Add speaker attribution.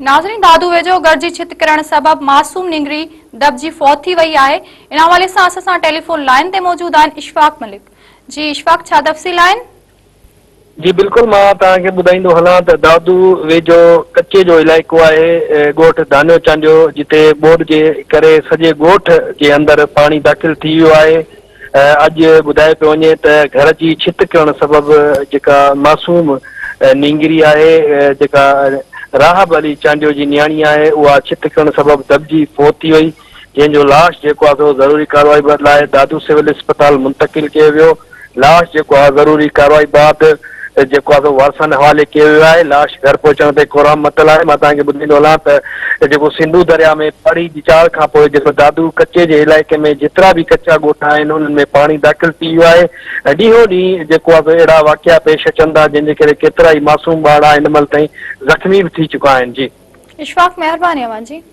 Speaker 1: ناظرين دادو ويجهو گهر جي ڇت ڪرڻ سبب معصوم نينگري دٻجي فوت ٿي وئي آهي ان حوالي سان اسان سان ٽيليفون لائين تي موجود آهن اشفاق ملڪ جي اشفاق ڇا تفصيل آهن؟
Speaker 2: جي بلڪل مان توهان کي ٻڌائيندو هلان ته دادو ويجهو ڪچي جو علائقو آهي ڳوٺ دانيو چانڊيو جتي ٻوڏ جي ڪري سڄي ڳوٺ جي اندر پاڻي داخل ٿي ويو آهي اڄ ٻڌايو پيو وڃي ته گهر جي ڇت ڪرڻ سبب جيڪا معصوم نينگري آهي جيڪا راهب علي چانڊيو جي نياڻي آهي اها ڇت ڪرڻ سبب دٻجي فوت ٿي وئي جنهن جو لاش جيڪو آهي سو ضروري ڪارروائي لاء دادو سول اسپتال منتقل ڪيو ويو لاش جيڪو آهي ضروري ڪارروائي بعد جيڪو آهي سو وارثن حوالي ڪيو ويو آهي، لاش گهر پهچڻ تي ڪهرام متل آهي، مان توهان کي ٻڌائيندو هلان ته جيڪو سنڌو درياء ۾ پاڙي جي چاڙهه کان پوء جيڪو دادو ڪچي جي علائقي ۾ جيترا به ڪچا ڳوٺ آهن انهن ۾ پاڻي داخل ٿي ويو آهي ۽ ڏينهون ڏينهن جيڪو آهي سو اهڙا واقعا پيش اچن ٿا جنهن جي ڪري ڪيترائي معصوم ٻارڙا هن مهل تائين زخمي به ٿي چڪا آهن جي.
Speaker 1: اشفاق مهرباني اوهان جي.